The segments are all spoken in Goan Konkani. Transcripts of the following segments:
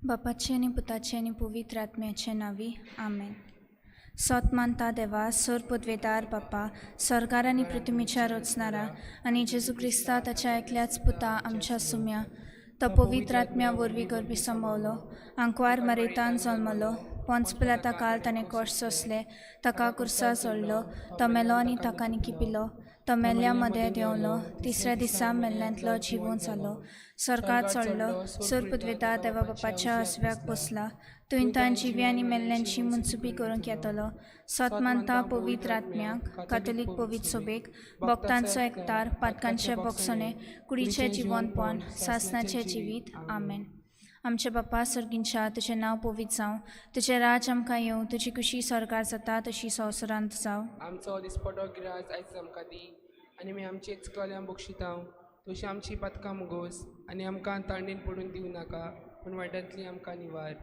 बापाचे आनी पुताचे आनी पवित्र आत्म्याचे नांवी, आमेन. सोत मानता देवा, सोर पदवेदार बापा, सरकार आनी पृथ्वीच्या रचणारा आनी जेजू क्रिस्ता ताच्या एकल्याच पुता आमच्या सुम्या, तो पवित्र आत्म्या वरवीं गर्भी संभवलो, आंकवार मरेतान जल्मलो, पोंच पिलाता काल ताणें कश्ट सोंसले, ताका कुर्सा चडलो, तो मेलो आनी ताका निकिपिलो, तो मेल्ल्या मदें देंवलो, तिसऱ्या दिसा मेल्ल्यांतलो जिवोन जालो, सरकार चडलो, सोर पदवेदार देवा बापाच्या आसव्याक बसला, थंय ताण जिवी आनी मेल्ल्यांची मनसुबी करूंक येतलो. सत मानता पवित्र आत्म्याक, कातोलीक पवित्र सोबेक, भक्तांचो एकतार, पातकांचे बोगसणे, कुडीचें जिवनपण, सासनाचें जिवीत, आमेन. आमचे बापा सर्गींच्या, तुजें नांव पवित्र जावं, तुजें राज आमकां येवं, तुजी कुशी सरकार जाता तशी संवसारांत जावं. आमचो दिसपटो गिराज आयज आमकां दी आनी आमी आमचे चुकल्यां बक्षितांव तशी आमची पातकां मुगोस आनी आमकां तांडीन पडून दिवं नाका, पूण वायटांतली आमकां निवार.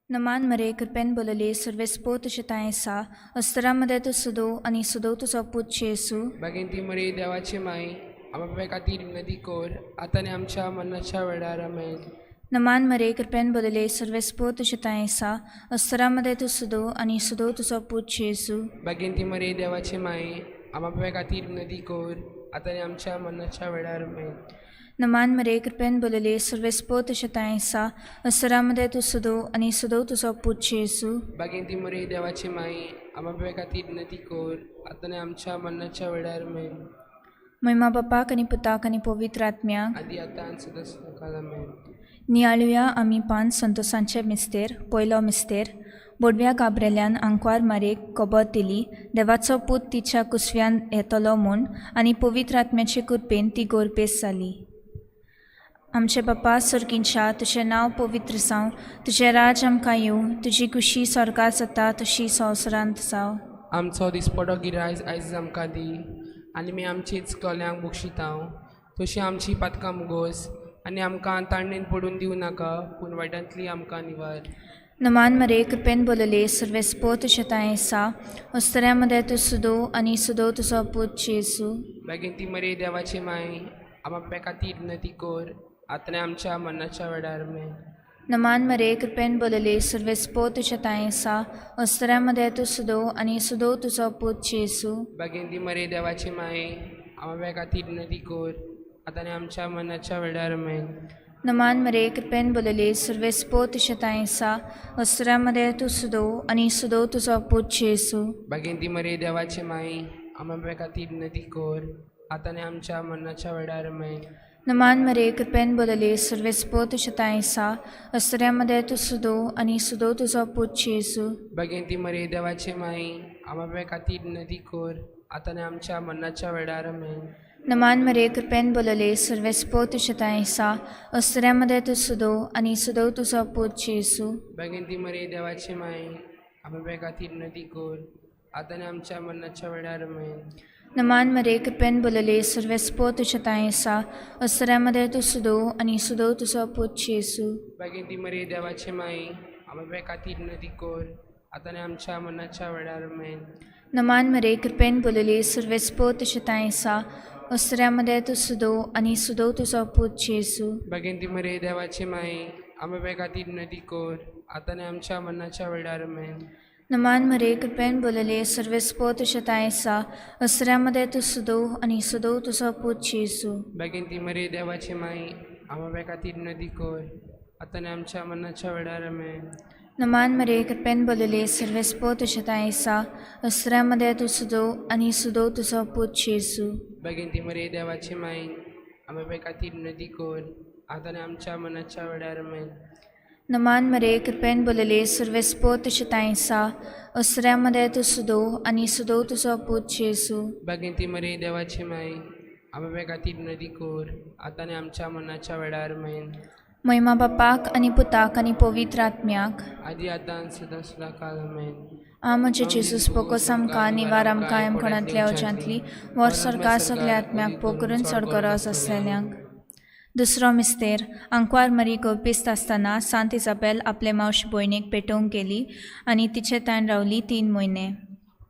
नमान मरे, कृपेन बोलले, सर्वेस्पो तुजें तांय आसा, अस्तरा मदें तूं सुदो आनी सुदो तुजो पूत जेजू. बागेन ती मरे देवाची माई, आमच्या खातीर विनंती कर आतां आनी आमच्या मरणाच्या वेळार, आमेन. नमान मरे, कृपेन बोलले, सर्वेस्पो तुजें तांय आसा, अस्तरा मदें तूं सुदो आनी सुदो तुजो पूत जेजू. बागेन ती मरे देवाची माई, आमच्या खातीर विनंती कर आतां आनी आमच्या मरणाच्या वेळार, आमेन. नमान मरे, कृपेन बोलले, सर्वेस्पो तुजें तांय आसा, अस्तरा मदें तूं सुदो आनी सुदो तुजो पूत जेजू. बागेन ती मरे देवाची माई, आमच्या खातीर विनंती कर आतां आनी आमच्या मरणाच्या वेळार, आमेन. महिमा बापाक आनी पुताक आनी पवित्र आत्म्याक, आदी आतां आनी सदां सदां, आमेन. नियाळुया आमी पांच संतोसांचे मिस्तेर. पयलो मिस्तेर, बोडव्या गाब्रेल्यान आंकवार मारेक खबर दिली, देवाचो पूत तिच्या कुसव्यान येतलो म्हूण, आनी पवित्र आत्म्याचे कृपेन ती गोरपेस जाली. आमचे बापा सर्गींच्या, तुजें नांव पवित्र जावं, तुजें राज आमकां येवं, तुजी कुशी स्वर्गार जाता तशी संवसारांत जावं. आमचो दिसपटो गिरायज आयज आमकां दी आनी आमी आमची चुकल्यांक बक्षितांव तशी आमची पातकां मुगोस आनी आमकां तांडीन पडून दिवं नाका, पूण वायटांतली आमकां निवार. नमान मरे, कृपेन बोलले, सर्वेस्पो तुजें तांय आसा, अस्तऱ्या मदें तूं सुदो आनी सुदो तुजो पूत जेजू. बेगीन ती मरे देवाची माई, आमच्या खातीर विनंती कर आतां आनी आमच्या मरणाच्या वेळार, आमेन. नमान मरे, कृपेन बोलले, सर्वेस्पो तुजें तांय आसा, अस्तऱ्या मदें तूं सुदो आनी सुदो तुजो पूत जेजू. बेगीन ती मरे देवाची माई, आमच्या खातीर विनंती कर आतां आनी आमच्या मरणाच्या वेळार, आमेन. नमान मरे, कृपेन बोलले, सर्वेस्पो तुजें तांय आसा, अस्तऱ्या मदें तूं सुदो आनी सुदो तुजो पूत जेजू. बेगीन ती मरे देवाची माई, आमच्या खातीर विनंती कर आतां आनी आमच्या मरणाच्या वेळार, आमेन. नमान मरे, कृपेन बोलले, सर्वेस्पो तुजें तांय आसा, अस्तऱ्या मदें तूं सुदो आनी सुदो तुजो पूत जेजू. बेगीन ती मरे देवाची माई, आमच्या खातीर विनंती कर आतां आनी आमच्या मरणाच्या वेळार, आमेन. नमान मरे, कृपेन बोलले, सर्वेस्पो तुजें तांय आसा, अस्तऱ्या मदें तूं सुदो आनी सुदो तुजो पूत जेजू. बेगीन ती मरे देवाची माई, आमच्या खातीर विनंती कर आतां आनी आमच्या मरणाच्या वेळार, आमेन. नमान मरे, कृपेन बोलले, सर्वेस्पो तुजें तांय आसा, अस्तऱ्या मदें तूं सुदो आनी सुदो तुजो पूत जेजू. बेगीन ती मरे देवाची माई, आमच्या खातीर विनंती कर आतां आनी आमच्या मरणाच्या वेळार, आमेन. नमान मरे, कृपेन बोलले, सर्वेस्पो तुजें तांय आसा, अस्तऱ्या मदें तूं सुदो आनी सुदो तुजो पूत जेजू. बेगीन ती मरे देवाची माई, आमच्या खातीर विनंती कर आतां आनी आमच्या मरणाच्या वेळार, आमेन. नमान मरे, कृपेन बोलले, सर्वेस्पो तुजें तांय आसा, अस्तऱ्या मदें तूं सुदो आनी सुदो तुजो पूत जेजू. बेगीन ती मरे देवाची माई, आमच्या खातीर विनंती कर आतां आनी आमच्या मरणाच्या वेळार, आमेन. नमान मरे, कृपेन बोलले, सर्वेस्पो तुजें तांय आसा, अस्तऱ्या मदें तूं सुदो आनी सुदो तुजो पूत जेजू. बेगीन ती मरे देवाची माई, आमच्या खातीर विनंती कर आतां आनी आमच्या मरणाच्या वेळार, आमेन. नमान मरे कृपेन बोलले सुर्वेस्पो तुजे तांयसा असऱ्या मदें तूं सुदो आनी सुदो तुजो पूत जेजू. बागेंती मरे देवाची माई, आमच्या खातीर नदी कोर, आतां आनी आमच्या मनाच्या वेळार मेन. महिमा बापाक आनी पुताक आनी पवित्र आत्म्याक, आदी आतां सदां सदां काल मेन. आ म्हजे जेजूस पोकोस आमकां निवार आमकां एमकोणांतल्या उज्यांतली वर सरकार सगल्या आत्म्याक पोकरून चड गरज आसलेल्यांक. दुसरो मिस्तेर आंकवार मरी गोपिस्त आसतना सांत इजाबेल आपले मावशी भयणीक पेटोवंक गेली आनी तिचे ताण रावली 3 म्हयने.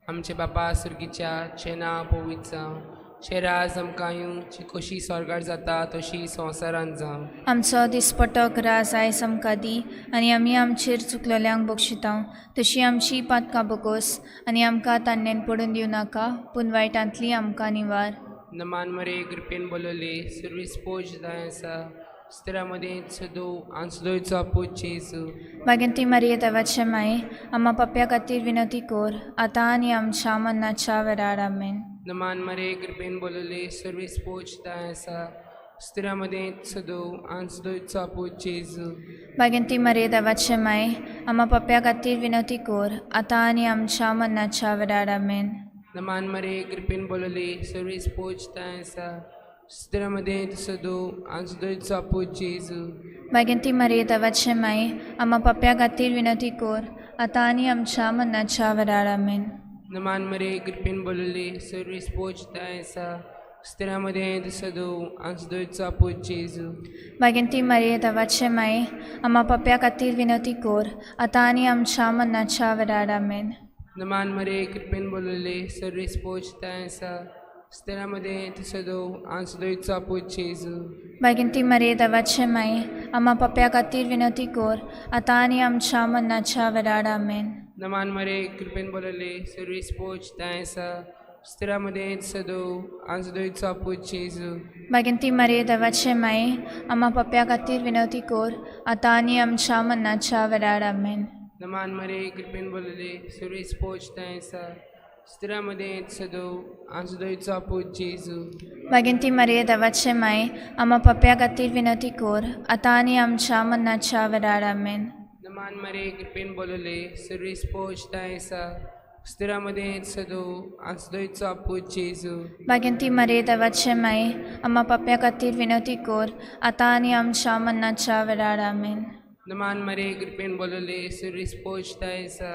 आमचे बापा सुर्गीच्या चे नांव पवित्र जावं, चे राज आमकां येवं, ची खोशी स्वर्गार जाता तशी संवसारांत जावं. आमचो दिसपटो राज आयज आमकां दी आनी आमी आमचेर चुकलेल्यांक बक्षितांव तशी आमची पातकां बगोस आनी आमकां तान्नेन पडून दिवं नाका पूण वायटांतली आमकां निवार. नमान मरे कृपेन बोलवले सुर्वीस पोज जाय आसा स्त्रा मदें सदो आनी सदोयचो पूत जेजू. मागीर मारये देवाचे माये आमा पापया खातीर विनंती कोर आतां आनी आमच्या मन्नाच्या वेळार. आमेन. नमान मरे कृपेन बोलवले सुर्वीस पोज जाय आसा स्त्रा मदें सदो आनी सदोयचो पूत जेजू. मागीर मारये देवाचे माये आमा पापया खातीर विनंती कोर आतां आनी आमच्या मन्नाच्या वेळार. आमेन. नमान मरे कृपेन बोलवले सुर्वीस पोज जाय आसा स्त्रा मदें सदो आनी सदोयचो पूत जेजू. मागीर मारये देवाचे माये आमा पापया खातीर विनंती कोर आतां आनी आमच्या मन्नाच्या वेळार. आमेन. नमान मरे कृपेन बोलवले सुर्वीस पोज जाय आसा स्त्रा मदें सदो आनी सदोयचो पूत जेजू. मागीर मारये देवाचे माये आमा पापया खातीर विनंती कोर आतां आनी आमच्या मन्नाच्या वेळार. आमेन. नमान मरे कृपेन बोलवले सुर्वीस पोज जाय आसा स्त्रा मदें सदो आनी सदोयचो पूत जेजू. मागीर मारये देवाचे माये आमा पापया खातीर विनंती कोर आतां आनी आमच्या मन्नाच्या वेळार. आमेन. नमान मरे कृपेन बोलवले सुर्वीस पोज जाय आसा स्त्रा मदें सदो आनी सदोयचो पूत जेजू. मागीर मारये देवाचे माये आमा पापया खातीर विनंती कोर आतां आनी आमच्या मन्नाच्या वेळार. आमेन. नमान मरे कृपेन बोलवले सुर्वीस पोज जाय आसा स्त्रा मदें सदो आनी सदोयचो पूत जेजू. मागीर मारये देवाचे माये आमा पापया खातीर विनंती कोर आतां आनी आमच्या मन्नाच्या वेळार. आमेन. नमान मरे कृपेन बोलवले सुर्वीस पोज जाय आसा स्त्रा मदें सदो आनी सदोयचो पूत जेजू. मागीर मारये देवाचे माये आमा पापया खातीर विनंती कोर आतां आनी आमच्या मन्नाच्या वेळार. आमेन. नमान मरे कृपेन बोलवले सुर्वीस पोज जाय आसा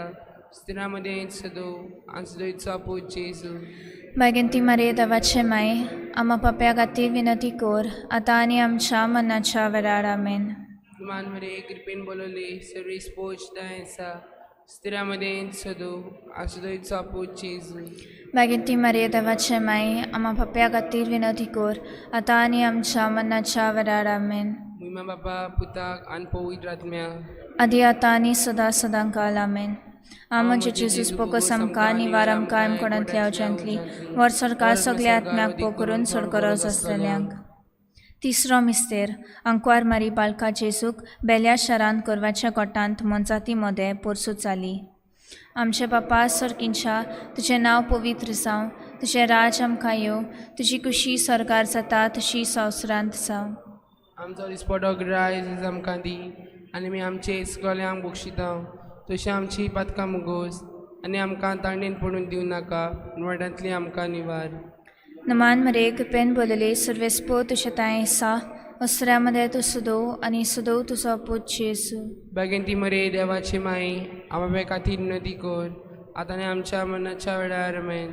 स्त्रा मदें सदो आनी सदोयचो पूत जेजू. मागीर मारये देवाचे माये आमा पापया खातीर विनंती कोर आतां आनी आमच्या मन्नाच्या वेळार. आमेन. नमान मरे कृपेन बोलवले सुर्वीस पोज जाय आसा स्त्रा मदें सदो आनी सदोयचो पूत जेजू. मागीर मारये देवाचे माये आमा पापया खातीर विनंती कोर आतां आनी आमच्या मन्नाच्या वेळार. आमेन. महिमा बापा पुताक आनी पवित्र आत्म्या, आदी आतां आनी सदां सदां काल. आमेन. आ म्हजे जेजूस पोकोस आमकां निवार आमकां एमकोणांतल्या उज्यांतली वर सरकार सगल्या आत्म्याक पोकरून चड गरज आसलेल्यांक. तिसरो मिस्तेर आंकवार मारी बालका जेजूक बेल्या शारांत गोरवाच्या गोटांत मोनजाती मदें पोरसूं जाली. आमचे बापा सर्किंच्या तुजें नांव पवित्र जावं, तुजें राज आमकां येवं, तुजी कुशी सरकार जाता तशी संवसारांत जावं. आमचो दिसपटो रायज आमकां दी आनी आमी आमचे इस्कोल्यांक बक्षितांव तशी आमची पातकां मुगोस आनी आमकां तांडेन पडून दिवं नाका वाड्यांतली आमकां निवार. नमान मरे कृपेन बोलले सुर्वेस्पो तुजे तांय आसा असऱ्या मदें तूं सुदो आनी सुदो तुजो पूत जेजू. बागेंती मरे देवाची माई आमच्या खातीर नदी कोर आतां आनी आमच्या मनाच्या वेळार. मेन.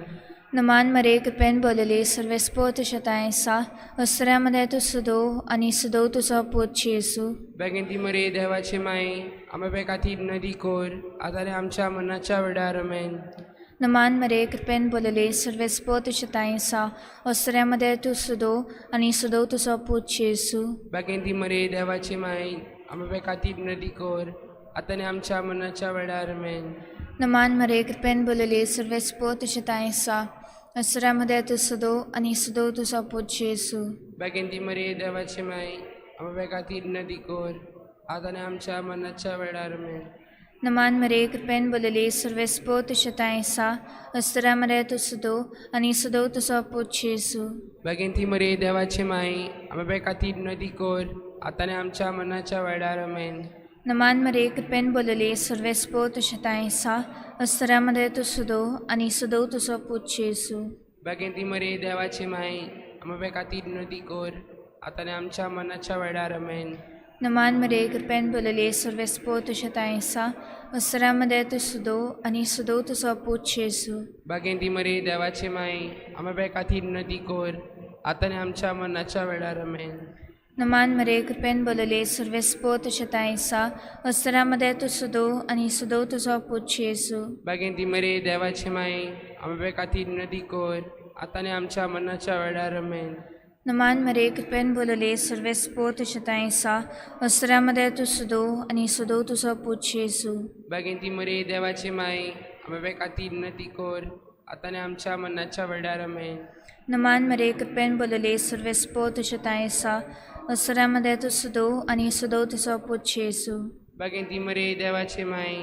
नमान मरे कृपेन बोलले सर्वेस्पो तुजे तांय आसा असऱ्या मदें तूं सुदो आनी सुदो तुजो पूत जेजू. बागेंती मरे देवाची माई आमच्या खातीर नदी कोर आतां आनी आमच्या मनाच्या वेळार. मेन. नमान मरे कृपेन बोलले सर्वेस्पो तुजे तांय आसा असऱ्या मदें तूं सुदो आनी सुदो तुजो पूत जेजू. बागेंती मरे देवाची माई आमच्या खातीर नदी कोर आतां आनी आमच्या मनाच्या वेळार. मेन. नमान मरे कृपेन बोलले सर्वेस्पो तुजे तांय आसा असऱ्या मदें तूं सुदो आनी सुदो तुजो पूत जेजू. बागेंती मरे देवाची माई आमच्या खातीर नदी कोर आतां आनी आमच्या मनाच्या वेळार. मेन. नमान मरे कृपेन बोलले सर्वेस्पो तुजे तांय आसा असऱ्या मदें तूं सुदो आनी सुदो तुजो पूत जेजू. बागेंती मरे देवाची माई आमच्या खातीर नदी कोर आतां आनी आमच्या मनाच्या वेळार. मेन. नमान मरे कृपेन बोलले सर्वेस्पो तुझे तांय सा अस्तरामध्ये तूं सुदो आनी सुदो तुजो पूत जेजू. बागेंती मरे देवाची माई, आमच्या खातीर नदी कोर, आतां आनी आमच्या मनाच्या वेळार. आमेन. नमान मरे कृपेन बोलले सर्वेस्पो तुझे तांय सा अस्तरामध्ये तूं सुदो आनी सुदो तुजो पूत जेजू. बागेंती मरे देवाची माई, आमच्या खातीर नदी कोर, आतां आनी आमच्या मनाच्या वेळार. आमेन. नमान मरे कृपेन बोलले सर्वेस्पो तुझे तांय सा अस्तरामध्ये तूं सुदो आनी सुदो तुजो पूत जेजू. बागेंती मरे देवाची माई, आमच्या खातीर नदी कोर, आतां आनी आमच्या मनाच्या वेळार. आमेन. नमान मरे कृपेन बोलले सर्वेस्पो तुझे तांय सा अस्तरामध्ये तूं सुदो आनी सुदो तुजो पूत जेजू. बागेंती मरे देवाची माई, आमच्या खातीर नदी कोर, आतां आनी आमच्या मनाच्या वेळार. आमेन. नमान मरे कृपेन बोलले सर्वेस्पो तुझे तांय सा अस्तरामध्ये तूं सुदो आनी सुदो तुजो पूत जेजू. बागेंती मरे देवाची माई,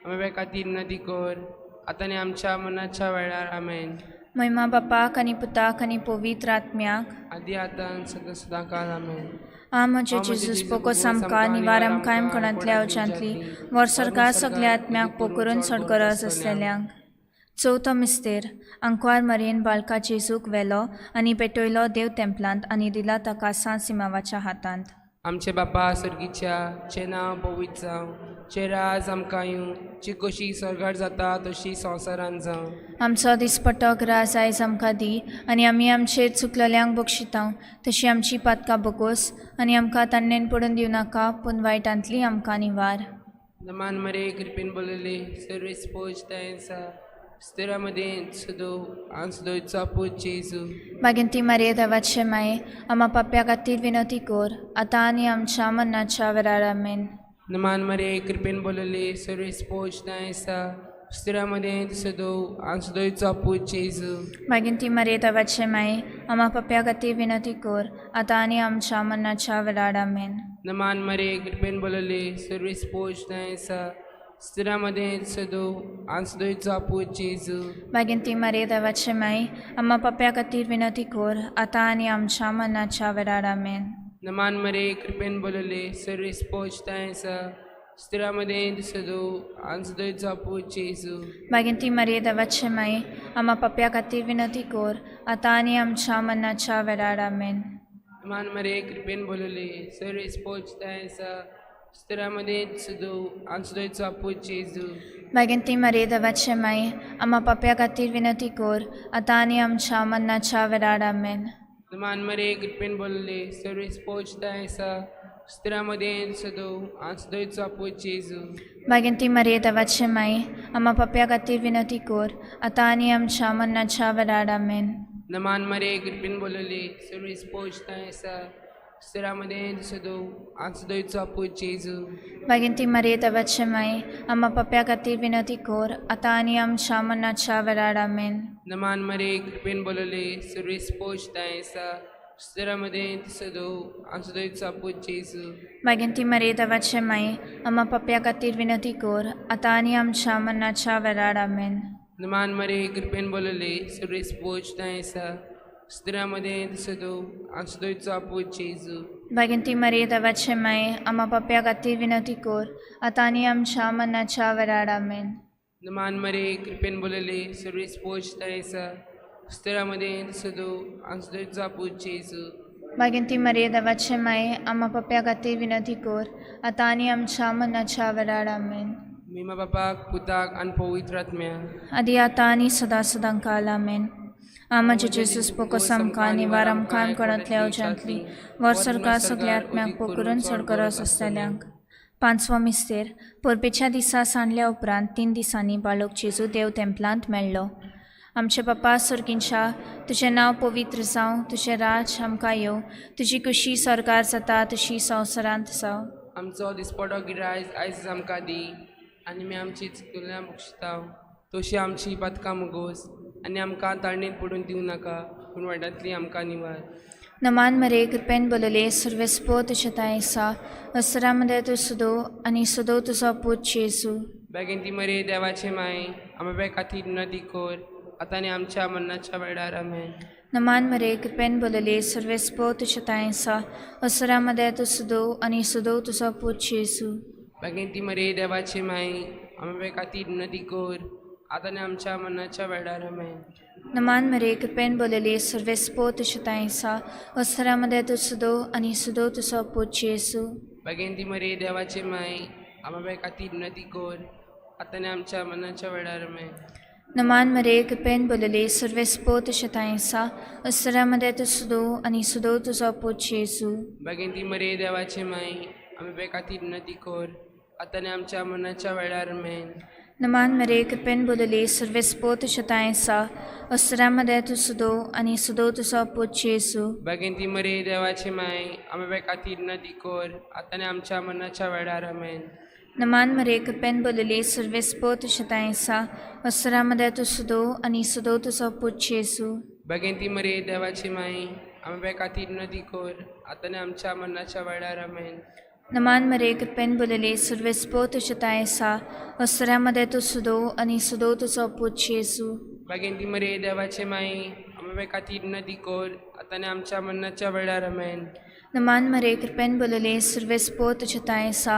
आमच्या खातीर नदी कोर, आतां आनी आमच्या मनाच्या वेळार. आमेन. महिमा बापाक आनी पुताक आनी पवित्र आत्म्याक. आदी आतां सदां सदां काल. आमेन. आ म्हजे जेजूस, पोको सामकार निवार आमकां कोणांतल्या अवजांतली वर सरकार सगल्या आत्म्याक पोकरून चड गरज आसलेल्यांक. चवथो मिस्तेर. आंकवार मरेन बालका जेजूक व्हेलो आनी पेटयलो देव तेंपलांत आनी दिला ताका सांत सिमावाच्या हातांत. आमचे बापा सर्गीच्या, चे नांव पवित्र जावं, चे राज आमकां येवं, ची कशी सर्गार जाता तशी संवसारान जावं. आमचो दिसपट्टो ग्रास आयज आमकां दी आनी आमी आमचेर चुकलेल्यांक बक्षितांव तशी आमची पातकां बगोस आनी आमकां तांणेन पडून दिवं नाका पूण वायटांतली आमकां निवार. नमान मरे कृपेन बोलले सर्वेस पोज तयांसा स्थिरामध्ये सुदो आनी सुदोचा पूत जेजू. मागीर मारये देवाचे माये, आमा पाप्या खातीर विनवती कर आतां आनी आमच्या मरणाच्या वेळार. आमेन. नमान मरे कृपेन बोलले सर्वेस पोज तयांसा स्थिरामध्ये सुदो आनी सुदोचा पूत जेजू. मागीर मारये देवाचे माये, आमा पाप्या खातीर विनवती कर आतां आनी आमच्या मरणाच्या वेळार. आमेन. नमान मरे कृपेन बोलले सर्वेस पोज तयांसा स्थिरामध्ये सदो आनी सुदोचा पूत जेजू. मागीर मारये देवाचे माये, आमा पाप्या खातीर विनवती कर आतां आनी आमच्या मरणाच्या वेळार. आमेन. नमान मरे कृपेन बोलले सर्वेस पोज तयांसा स्थिरामध्ये सदो आनी सुदोचा पूत जेजू. मागीर मारये देवाचे माये, आमा पाप्या खातीर विनवती कर आतां आनी आमच्या मरणाच्या वेळार. आमेन. नमान मरे कृपेन बोलले सर्वेस पोज तयांसा स्थिरामध्ये सदो आनी सुदोचा पूत जेजू. मागीर मारये देवाचे माये, आमा पाप्या खातीर विनवती कर आतां आनी आमच्या मरणाच्या वेळार. आमेन. नमान मरे कृपेन बोलले सर्वेस पोज तयांसा स्थिरामध्ये सदो आनी सुदोचा पूत जेजू. मागीर मारये देवाचे माये, आमा पाप्या खातीर विनवती कर आतां आनी आमच्या मरणाच्या वेळार. आमेन. नमान मरे कृपेन बोलले सर्वेस पोज तयांसा स्थिरामध्ये सदो आनी सुदोचा पूत जेजू. मागीर मारये देवाचे माये, आमा पाप्या खातीर विनवती कर आतां आनी आमच्या मरणाच्या वेळार. आमेन. नमान मरे कृपेन बोलले सर्वेस पोज तयांसा स्थिरामध्ये सदो आनी सुदोचा पूत जेजू. मागीर मारये देवाचे माये, आमा पाप्या खातीर विनवती कर आतां आनी आमच्या मरणाच्या वेळार. आमेन. नमान मरे कृपेन बोलले सर्वेस पोज तयांसा स्थिरामध्ये सदो आनी सुदोचा पूत जेजू. मागीर मारये देवाचे माये, आमा पाप्या खातीर विनवती कर आतां आनी आमच्या मरणाच्या वेळार. आमेन. नमान मरे कृपेन बोलले सर्वेस पोज तयांसा स्थिरामध्ये सदो आनी सुदोचा पूत जेजू. मागीर मारये देवाचे माये, आमा पाप्या खातीर विनवती कर आतां आनी आमच्या मरणाच्या वेळार. आमेन. मिमा बापाक पुताक आनी पवित्र आत्म्याक. आदी आतां आनी सदां सदां काल. आमेन. आ म्हजे जेजूस, पोको सामकार निवार आमकां कोणांतल्या अवजांतली वर सरकार सगल्या आत्म्याक पोकरून चड गरज आसतल्यांक. पांचवो मिस्तेर. परबेच्या दिसा सांडल्या उपरांत 3 दिसांनी बाळक जेजू देव तेंपलांत मेळ्ळो. आमचे बापा सर्गींच्या, तुजें नांव पवित्र जावं, तुजें राज आमकां येवं, तुजी खुशी स्वर्गार जाता तशी संवसारांत जावं. आमचो दिसपडो गिरायज आयज आमकां दी आनी आमी आमची चुकल्या बक्षिताव तशी आमची पातकां मुगोस आनी आमकां ताळणेन पडून दिवं नाका पूण वायटांतली आमकां निवार. नमान मरे कृपेन बोलले सर्वेस्पो तुजें तांय आसा असरामध्ये तूं सुदो आनी सुदो तुजो पूत जेजू. बेगीन ती मरे देवाचे माय आमच्या खातीर नदी कोर आतां आनी आमच्या मरणाच्या वेळार. आमेन. नमान मरे कृपेन बोलले सर्वेस्पो तुजें तांय आसा असरामध्ये तूं सुदो आनी सुदो तुजो पूत जेजू. बागेंती मरे देवाची माई आमचे खातीर नदी कर आतां आनी आमच्या मनाच्या वेळार आमेन. नमान मरे कृपेन बोलली सर्वेस्पो तुझ्या तांयसा अस्तरामध्ये तूं सुदो आनी सुदो तुजो पूत जेजू. बागेंती मरे देवाची माई आमचे खातीर नदी कर आतां आनी आमच्या मनाच्या वेळार आमेन. नमान मरे कृपेन बोलली सर्वेस्पो तुझ्या तांयसा अस्तरामध्ये तूं सुदो आनी सुदो तुजो पूत जेजू. बागेंती मरे देवाची माई आमचे खातीर नदी कर आतां आनी आमच्या मनाच्या वेळार आमेन. नमान मरे कृपेन बोलली सर्वेस्पो तुझ्या तांयसा अस्तरामध्ये तूं सुदो आनी सुदो तुजो पूत जेजू. बागेंती मरे देवाची माई आमचे खातीर नदी कर आतां आनी आमच्या मनाच्या वेळार आमेन. नमान मरे कृपेन बोलली सर्वेस्पो तुझ्या तांयसा अस्तरामध्ये तूं सुदो आनी सुदो तुजो पूत जेजू. बागेंती मरे देवाची माई आमचे खातीर नदी कर आतां आनी आमच्या मनाच्या वेळार आमेन. नमान मरे कृपेन बोलली सर्वेस्पो तुझ्या तांयसा अस्तरामध्ये तूं सुदो आनी सुदो तुजो पूत जेजू. बागेंती मरे देवाची माई आमचे खातीर नदी कर आतां आनी आमच्या मनाच्या वेळार आमेन. नमान मरे कृपेन बोलले सर्वेस्पो तुझ्या तांयसा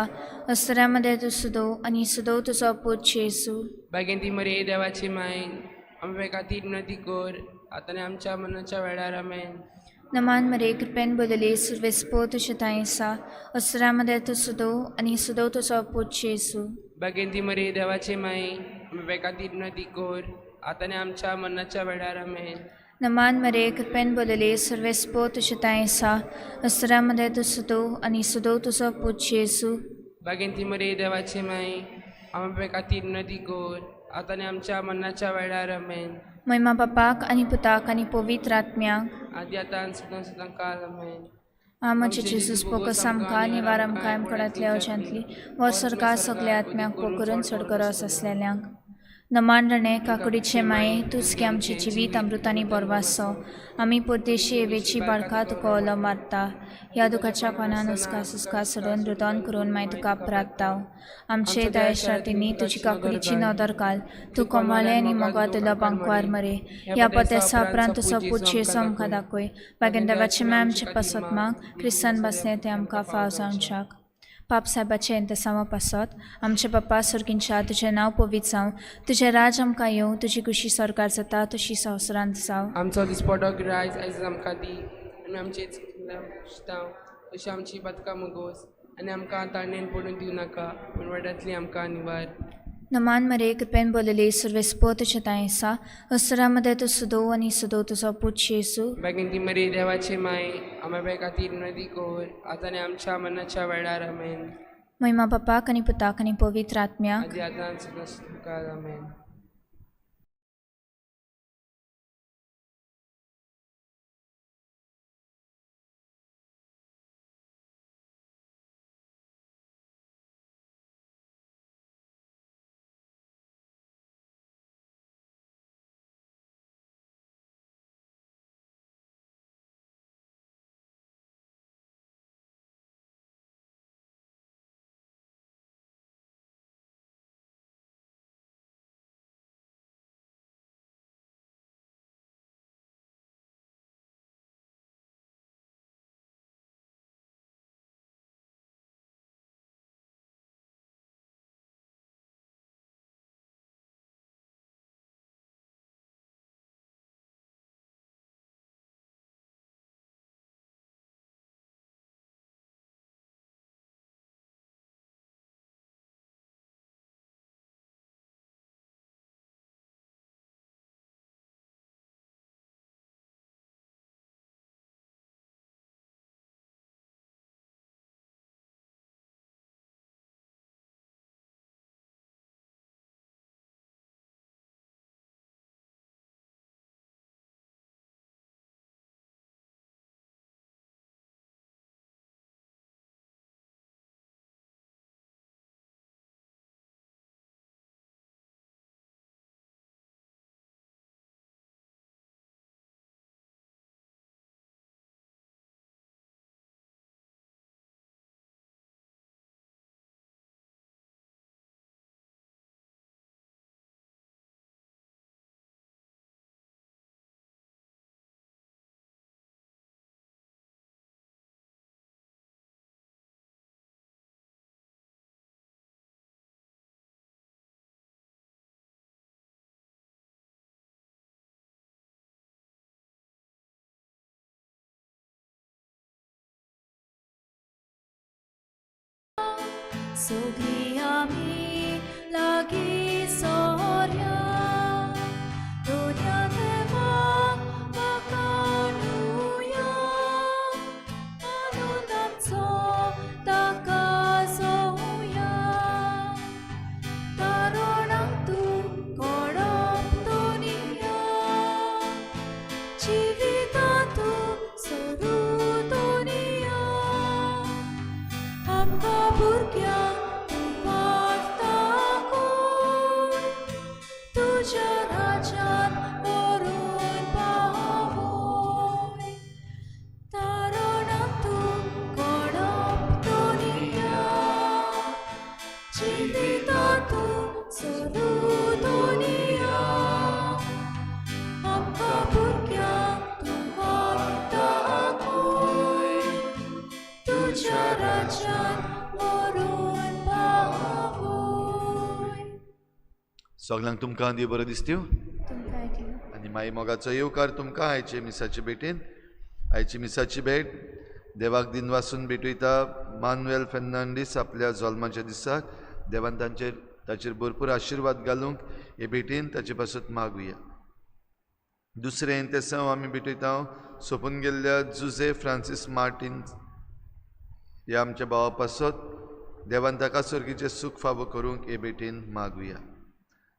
अस्तरामध्ये तूं सुदो आनी सुदो तुजो पूत जेजू. बागेंती मरे देवाची माई आमचे खातीर नदी कर आतां आनी आमच्या मनाच्या वेळार आमेन. नमान मरे कृपेन बोलले सर्वेस्पो तुझ्या तांयसा अस्तरामध्ये तूं सुदो आनी सुदो तुजो पूत जेजू. बागेंती मरे देवाची माई आमचे खातीर नदी कर आतां आनी आमच्या मनाच्या वेळार आमेन. नमान मरे कृपेन बोलले सर्वेस्पो तुझ्या तांयसा अस्तरामध्ये तूं सुदो आनी सुदो तुजो पूत जेजू. बागेंती मरे देवाची माई आमचे खातीर नदी कर आतां आनी आमच्या मनाच्या वेळार आमेन. महिमा बापाक आनी पुताक आनी पवित्र आत्म्याक आदी आतां सदां सदां काल आमेन. आमचे जेजूस पोकस आमकां निवार आमकां आमकडांतल्या अवजांतली वो सरकार सगल्या आत्म्याक पोकरून चड गरज आसलेल्यांक. नमान रणे काकडीचे माये तूंच गे आमचें जिवीत अमृतांनी बोरवासो. आमी परदेशी एवेची बाळका तुका उलो मारता. ह्या दुखाच्या कोणान हुस्का सुस्का सोडून रुदोन करून मागीर तुका प्रार्थाव. आमचे दयेश्रातींनी तुजी काकडीची नदर घाल. तूं कोमाळे आनी मोगा तुलो बांकवार मरे. ह्या पतेसा उपरांत तुजो पूत जेजू आमकां दाखय. बागेन देवाचे माय आमचे पासत माग क्रिस्तान बसले ते आमकां फाव जावच्याक. पाप सायबाचें इंतेसांवा पासत आमचे बापा सर्गींच्या तुजें नांव पवित्र जावं, तुजें राज आमकां येवं, तुजी खुशी स्वर्गार जाता तशी संवसारांत जावं. आमचो दिसपटो गिरायज आयज आमकां दी आनी आमचे शितांव तशी आमची पदकां मुगोस आनी आमकां ताणेन पडून दिवं नाका पूण वाड्यांतली आमकां निवार. नमान मरे कृपेन बोलले सर्वेस्पो तुज्या तांयसा अस्तरामध्ये तूं सुदो आनी सुदो तुजो पूत जेजू. बागेंती मरे देवाचे माय आमच्या खातीर नदी कर आतां आनी आमच्या मनाच्या वेळार आमेन. महिमा बापाक आनी पुताक आनी पवित्र आत्म्याक आदी आतां सदां सदां काल आमेन. सगळीं आमी लागीं सोऱ्या दोन्या देवाक वाखाणुया आनंद आमचो ताका जोवया तारणाक तूं कोडप दोनिया जिवितांतू सोरू दोनिया आमकां भुरग्यांक तूं वाडटा कोण तुज्या राज्यांत व्हरून पावय तारणाक तूं कोडप दोनिया जिवितांतू सोरू दोनिया आमकां भुरग्यांक तूं वाडटा कोण तुज्या राज्यांत व्हरून पावय. सगल्यांक तुमकां देव बरो दिसत्यो तुमकां देव. आनी माई मोगाचो येवकार तुमकां आयचे मिसाचे भेटेन. आयची मिसाची भेट देवाक दिनवासून भेटयता मानुएल फेर्नांडीस आपल्या जल्माच्या दिसाक देवान तांचेर ताचेर भरपूर आशिर्वाद घालूंक हे भेटेन ताचे पासत मागुया. दुसरें तेसांव आमी भेटयता सोंपून गेल्ल्या जुजे फ्रांसीस मार्टीन ह्या आमच्या भावा पासत देवान ताका सर्गीचें सूख फावो करूंक हे भेटेन मागुया.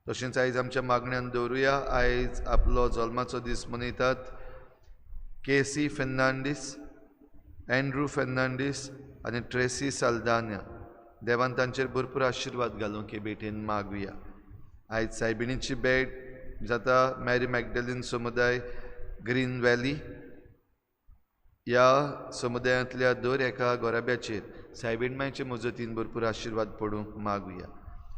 तशेंच आयज आमच्या मागण्यान दवरुया आयज आपलो जल्माचो दीस मनयतात केसी फेर्नांडीस, एंड्रू फेर्नांडीस आनी ट्रेसी साल्दान्या. देवान तांचेर भरपूर आशिर्वाद घालूंक हे भेटेन मागुया. आयज सायबिणीची भेट जाता मॅरी मॅगडलीन समुदाय ग्रीन व्हॅली ह्या समुदायांतल्या दर एका गोराब्याचेर सायबीण मायचे मजतीन भरपूर आशिर्वाद पडूंक मागुया.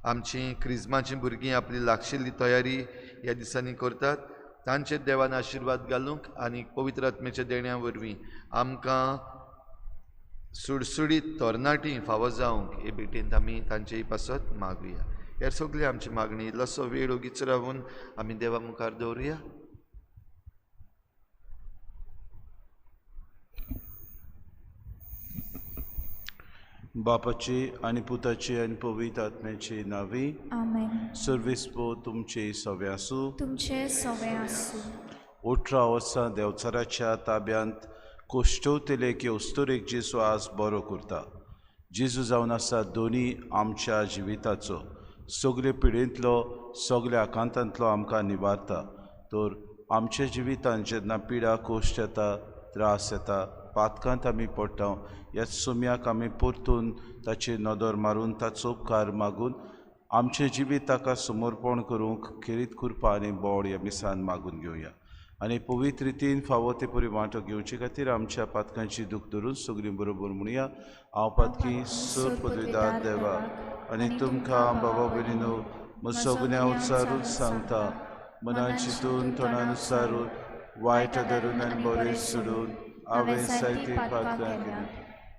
आमची क्रिज्माचीं भुरगीं आपली लागशिल्ली तयारी ह्या दिसांनी करतात तांचेर देवान आशिर्वाद घालूंक आनी पवित्र आत्म्याच्या देण्या वरवीं आमकां सुडसुडीत तरणाटीं फावो जावंक हे भेटेंत आमी तांचेय पासत मागुया. ह्या सगळी आमची मागणी इल्लोसो वेळ ओगीच रावून आमी देवा मुखार दवरुया. बापाची आनी पुताची आनी पवित्र आत्म्याची नावी. आमेन. सर्वेस्पो तुमचे सवे आसूं. तुमचे सवे आसूं. 18 वर्सां देंवचाराच्या ताब्यांत कोश्टवतले की अस्तुरेक जेजू आज बरो करता. जेजू जावन आसा दोनी आमच्या जिविताचो सगळे पिडेंतलो सगळ्या आकांतांतलो आमकां निवारता. तर आमच्या जिवितांत जेन्ना पिडा कोश्ट येता, त्रास येता, पातकांत आमी पडटा, ह्या सुम्याक आमी परतून ताचेर नदर मारून ताचो उपकार मागून आमचें जिवीत ताका समर्पण करूंक खेरीत कृपा आनी बोड ह्या मिसान मागून घेवया. आनी पवित्र रितीन फावो ते परी वांटो घेवचे खातीर आमच्या पातकांची दूख धरून सगळीं बरोबर म्हणया. हांव पातकी सर पदवीदार देवा आनी तुमकां बाबा भयणीनो म्हजो गुन्यांव उच्चारून सांगता, मनान चिंतून तोंडान उच्चारून वायट धरून आनी बरें सोडून हांवें जायतीं पातकां केलीं.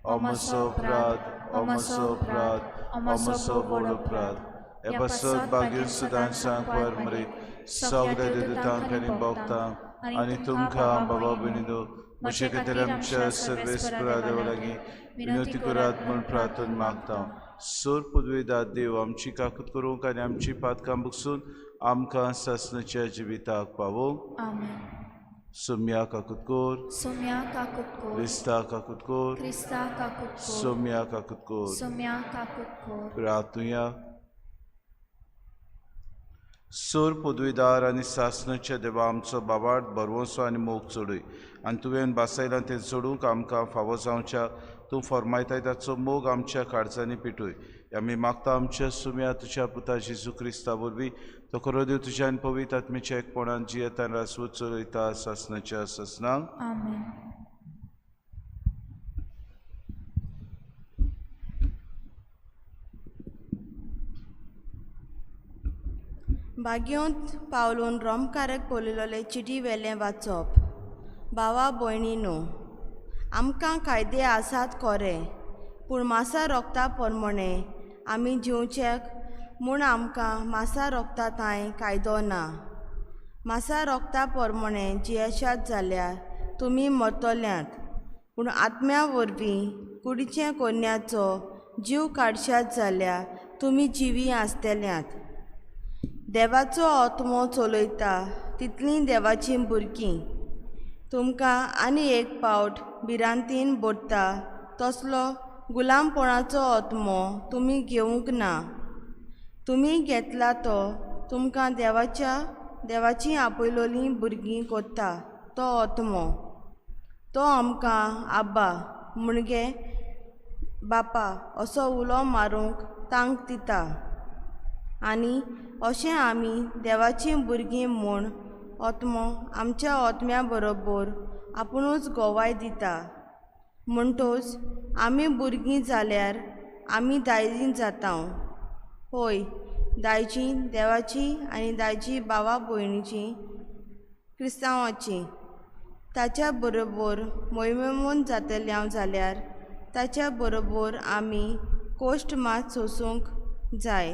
हो म्हजो अपराध, हो म्हजो अपराध, हो म्हजो व्हड अपराध. हे पासत बागीर सुदां सांकवार मरे सगळ्या देवतांक आनी भोगतांक आनी तुमकां बाबा भयणीनो म्हजे खातीर आमच्या सर्वेस्परा देवा लागीं विनवती करात म्हूण प्रार्थना मागता. सोर पदवेदार देव आमची काकूत करूंक आनी आमची पातकां बगसून आमकां सासणाच्या जिविताक पावोवंक. आमेन. सोम्या काकूत कोर, सोम्या काकूत कोर, क्रिस्ता काकूत कोर, क्रिस्ता काकूत कोर, सोम्या काकूत कोर. सोम्या काकूत कोर. प्रार्थुया. सोर पदवीदार आनी सासणाच्या देवा आमचो बाबाट बरवसो आनी मोग चडय आनी तुवें बासायलां तें चडूंक आमकां फावो जावच्या तूं फर्मायताय ताचो मोग आमच्या काळजांनी पेटय. आमी मागता आमच्या सुम्या तुज्या पुता जेजू क्रिस्ता वरवीं तो खरो देव तुज्या आनी पवित्र आत्म्याच्या एकपणान जियेता आनी रासवत चलयता सासणाच्या सासणाक. आमेन. बागयोंत पावलून रोमकारक पळयलोले चिटी वेलें वाचप. भावा भयणीनो, आमकां कायदे आसात खरें, पूण मासा रोगता प्रमाणे आमी जिवचें म्हूण आमकां मासा रोगता थंय कायदो ना. मासा रोगता प्रमाणे जियेशात जाल्यार तुमी मरतल्यात, पूण आत्म्या वरवीं कुडीचें कोन्याचो जीव काडशात जाल्यार तुमी जिवी आसतल्यात. देवाचो आत्मो चलयता तितलीं देवाचीं भुरगीं. तुमकां आनी एक पावट भिरांतीन भरता तसलो गुलामपणाचो आत्मो तुमी घेवंक ना. तुमी घेतला तो तुमकां देवाची आपयलोलीं भुरगीं कोत्ता तो आत्मो. तो आमकां आब्बा म्हणजे बापा असो उलो मारूंक तांक दिता आनी अशें आमी देवाचीं भुरगीं म्हूण आत्मो आमच्या आत्म्या बरोबर आपुणूच गवाय दिता. म्हणटोच आमी भुरगीं जाल्यार आमी दायजी जाता. होय, दायजी देवाची आनी दायजी भावा भयणीची क्रिस्तांवाची. ताच्या बरोबर मोहिमेमोन जातले जाल्यार ताच्या बरोबर आमी कोश्ट मात सोसूंक जाय.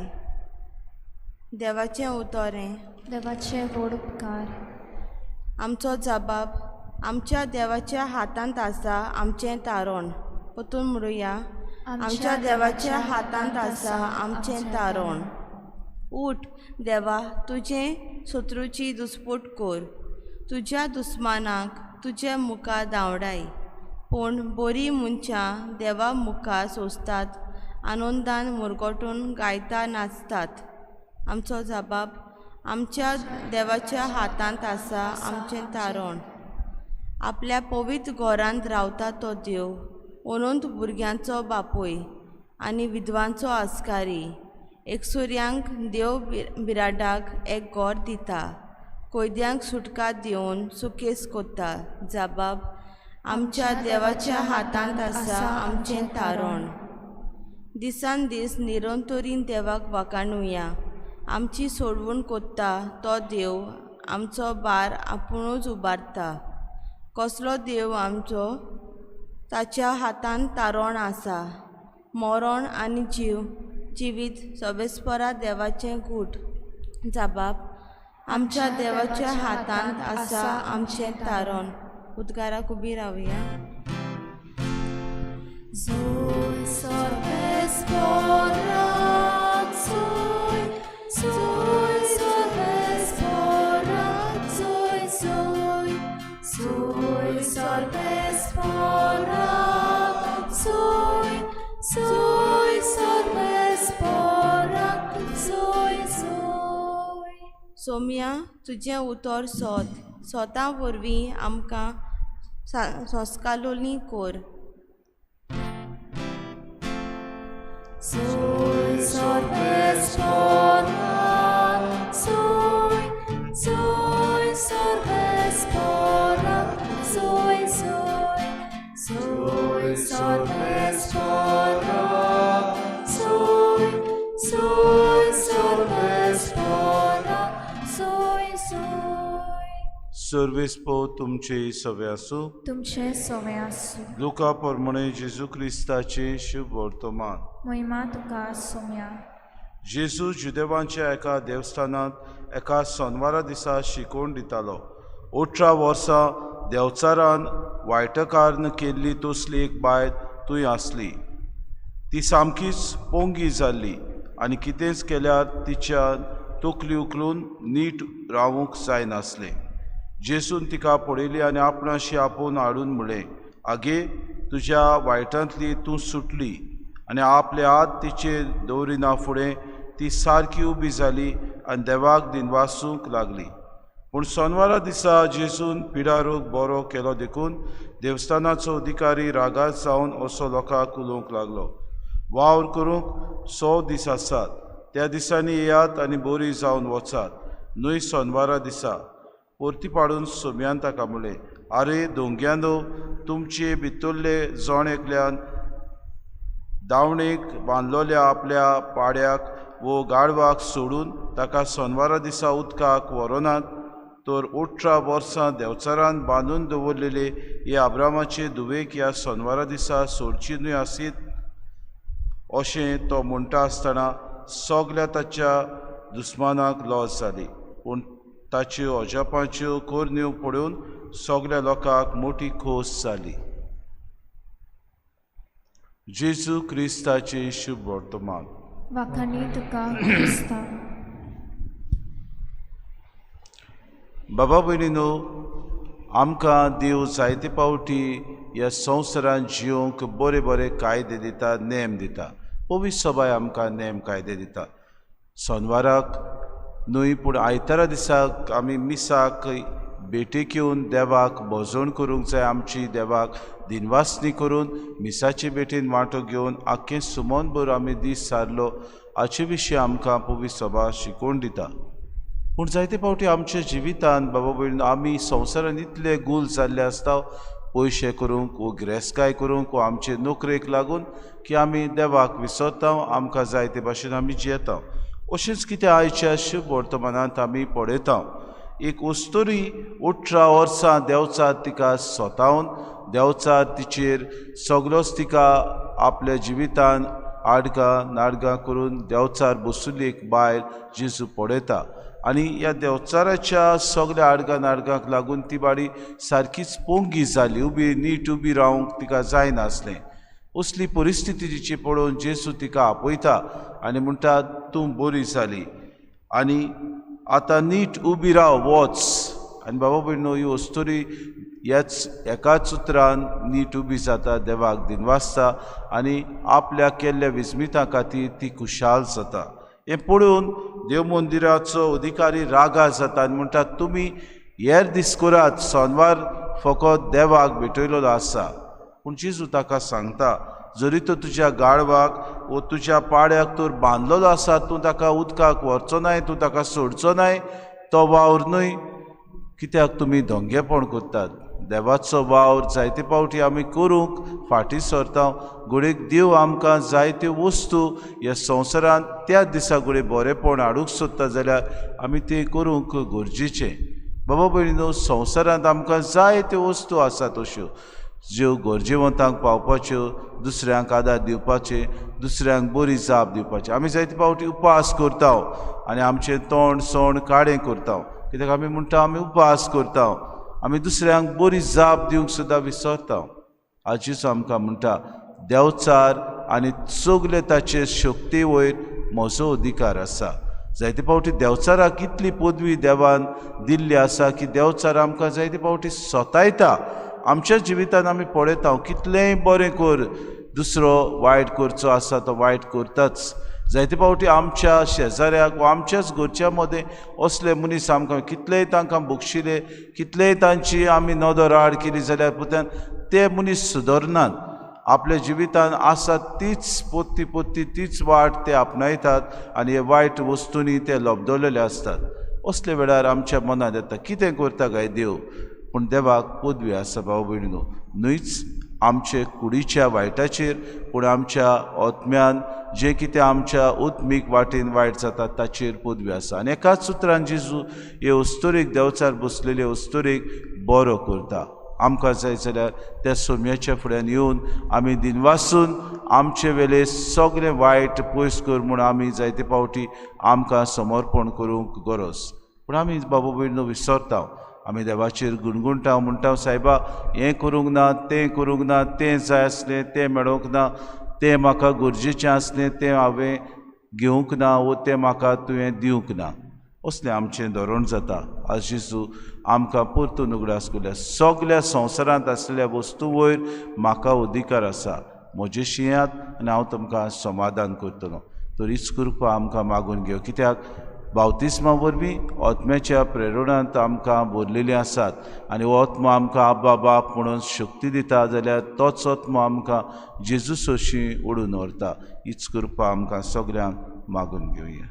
देवाचें उतरें. देवाचे व्हड उपकार. आमचो जबाब आमच्या देवाच्या हातांत आसा आमचें तारण. परतून म्हणुया, आमच्या देवाच्या हातांत आसा आमचें तारण. उठ देवा, तुजें शत्रूची दुस्पोट कर, तुज्या दुस्मानाक तुजे मुखार धांवडाय. पूण बरीं मनशां देवा मुखार सोंसतात, आनंदान मुरगटून गायता नाचतात. आमचो जबाब आमच्या देवाच्या हातांत आसा आमचें तारण. आपल्या पवित्र घरांत रावता तो देव, अनंत भुरग्यांचो बापूय आनी विधवांचो आस्कारी. एकसुऱ्यांक देव बिराडाक एक घर दिता, कैद्यांक सुटका दिवन सुखेस कोत्ता. जबाब आमच्या देवाच्या हातांत आसा आमचें तारण. दिसान दीस निरंतरीन देवाक वाखाणुया. आमची सोडवण कोत्ता तो देव आमचो भार आपुणूच उबारता. कसलो देव आमचो, ताच्या हातांत तारण आसा. मरण आनी जिवीत सोबेस्परा देवाचें गूट. जबाब आमच्या देवाच्या हातांत आसा आमचें तारण. उद्गाराक उबी रावया. सोम्या, तुजें उतर सोद, सोता वरवीं आमकां संस्कालोली कोर. सर्वेस पो तुमचे सवे आसूं. तुमचे सवे आसूं. लुका प्रमाणे जेजू क्रिस्ताचे शुभ वर्तमान. महिमा तुका सोम्या. जेजू जुदेवांच्या एका देवस्थानांत एका सोनवारा दिसा शिकोवन दितालो. 18 वर्सां देवचारान वायटकारान केल्ली तसली एक बायल थंय आसली. ती सामकीच पोंगी जाल्ली आनी कितेंच केल्यार तिच्या तकली उखलून नीट रावूंक जायनासलें. जेजून तिका पळयली आनी आपणाशी आपोवन हाडून म्हळें, आगे, तुज्या वायटांतली तूं सुटली. आनी आपले हात तिचेर दवरिना फुडें ती सारकी उबी जाली आनी देवाक दिनवासूंक लागली. पूण सोनवारा दिसा जेजून पिडारोग बरो केलो देखून देवस्थानाचो अधिकारी रागार जावन असो लोकांक उलोवंक लागलो, वावर करूंक 100 दीस आसात, त्या दिसांनी येयात आनी बरी जावन वचात, न्हय सोनवारा दिसा. परती पाडून सोम्यान ताका म्हळें, आरे दोंग्यानो, तुमचे भितरले जण एकल्यान दावणेक बांदलोल्या आपल्या पाड्याक वो गाडवाक सोडून ताका सोनवारा दिसा उदकाक व्हरोनात तर 18 वर्सां देवचारान बांदून दवरलेले हे आब्रामाचे धुवेक ह्या सोनवारा दिसा सोडची न्हय आसीत? अशें तो म्हणटा आसतना सगल्या ताच्या दुस्मानाक लज जाली. पूण ताच्यो अजापाच्यो करण्यो पळोवन सगल्या लोकांक मोटी खोस जाली. जेजू क्रिस्ताचे शुभ वर्तमान. वाखाणी तुका क्रिस्ता. बाबा भयणीनो, आमकां देव जायते फावटी ह्या संवसारांत जियोंक बरे बरे कायदे दिता, नेम दिता. पवित्र सभाय आमकां नेम कायदे दिता. सोनवाराक न्हय पूण आयतारा दिसाक आमी मिसाक भेटेक येवन देवाक भजण करूंक जाय. आमची देवाक दिनवासनी करून मिसाचे भेटेन वांटो घेवन आख्खें सुमनभर आमी दीस सारलो हाचे विशीं आमकां पवित्र सभा शिकोवन दिता. पूण जायते फावटी आमच्या जिवितांत बाबा भयण आमी संवसारांत इतले गूल जाल्ले आसता, पयशे करूंक वो गिरेस्तकाय करूंक वो आमचे नोकरेक लागून की आमी देवाक विसरता, आमकां जाय ते भाशेन आमी जियेता. अशेंच कितें आयच्या शुभ वर्तमानांत आमी पळयता. एक अस्तुरी 18 वर्सां देंवचार तिका सोतावन, देंवचार तिचेर सगळोच तिका आपल्या जिवितान आडगां नाडगां करून देंवचार बसुल्ली एक बायल जेजू पळयता आनी ह्या देंवचाराच्या सगळ्या आडगां नाडगांक लागून ती बाडी सारकीच पोंगी जाली, उबी नीट उबी रावंक तिका जायनासलें. असली परिस्थिती तिची पळोवन जेजू तिका आपयता आनी म्हणटा, तूं बरी जाली आनी आतां नीट उबी राव, वच. आनी बाबा भयणो, ही अस्तुरी ह्याच एकाच उतरान नीट उबी जाता, देवाक दिनवासता आनी आपल्या केल्ल्या विस्मिता खातीर ती खुशाल जाता. हें पळोवन देव मंदिराचो अधिकारी रागार जाता आनी म्हणटा, तुमी हेर दीस करात, सोनवार फकत देवाक भेटयलेलो आसा. पूण जेजू ताका सांगता, जरी तो तुज्या गाळवाक वो तुज्या पाड्याक तर बांदलेलो आसा, तूं ताका उदकाक व्हरचो नाय, तूं ताका सोडचो नाय, तो वावर न्हय. कित्याक तुमी धोंगेपण करतात? देवाचो वावर जायते फावटी आमी करूंक फाटीं सरता. घडयेक देव आमकां जायत्यो वस्तू ह्या संवसारांत त्या दिसा घडये बरेपण हाडूंक सोदता जाल्यार आमी तें करूंक गरजेचें. बाबा भयणीनो, संवसारांत आमकां जायत्यो वस्तू आसात अश्यो ज्यो गरजेवंतांक पावपाच्यो, दुसऱ्यांक आदार दिवपाचे, दुसऱ्यांक बरी जाप दिवपाची. आमी जायते फावटी उपास करता आनी आमचें तोंड सोंड काळें करता, कित्याक आमी म्हणटा आमी उपास करता, आमी दुसऱ्यांक बरी जाप दिवंक सुद्दां विसरता. आजीच आमकां म्हणटा, देंवचार आनी सगळे ताचे शक्ती वयर म्हजो अधिकार आसा. जायते फावटी देंवचाराक इतली पदवी देवान दिल्ली आसा की देंवचार आमकां जायते फावटी सतायता. आमच्या जिवितांत आमी पळयता, कितलेंय बरें कर, दुसरो वायट करचो आसा तो वायट करताच. जायते फावटी आमच्या शेजाऱ्याक वा आमच्याच घरच्या मदें असले मनीस आमकां कितलेय तांकां बक्षिले, कितलेय तांची आमी नदर आड केली जाल्यार पुतान ते मनीस सुदरनात. आपल्या जिवितान आसा तीच पोत्ती पोत्ती तीच वाट ते आपणायतात आनी हे वायट वस्तूंनी ते लबदवलेले आसतात. असले वेळार आमच्या मनांत येता, कितें करता काय देव? पूण देवाक पदवी आसा भाव भयणीनो, न्हयच आमचे कुडीच्या वायटाचेर, पूण आमच्या आत्म्यान जें कितें आमच्या आत्मीक वाटेन वायट जाता ताचेर पदवी आसा. आनी एकाच उतरान जेजू हे अस्तुरेक, देंवचार बसलेले अस्तुरेक बरो करता. आमकां जाय जाल्यार त्या सोम्याच्या फुड्यान येवन आमी दिनवासून आमचे वेले सगळें वायट पयस कर म्हूण आमी जायते फावटी आमकां समर्पण करूंक गरज. पूण आमी बाबा भयणीनो विसरता, आमी देवाचेर गुणगुणटा, म्हणटा, सायबा हें करूंक ना, तें करूंक ना, तें जाय आसलें तें मेळोंक ना, तें म्हाका गरजेचें आसलें तें हांवें घेवंक ना वो तें म्हाका तुवें दिवंक ना. असलें आमचें धोरण जाता. आज जेजू आमकां परतून उगडास केल्या, सगल्या संवसारांत आसलेल्या वस्तू वयर म्हाका अधिकार आसा, म्हजें शिंयात आनी हांव तुमकां समाधान करतलो. तर हीच कृपा आमकां मागून घेव, कित्याक बावतिस्मा वरवीं आत्म्याच्या प्रेरणांत आमकां भरलेलीं आसात आनी हो आत्मो आमकां आब्बा बाप म्हणून शक्ती दिता जाल्यार तोच आत्मो आमकां जेजू सोशी ओडून व्हरता. हीच कृपा आमकां सगल्यांक मागून घेवया.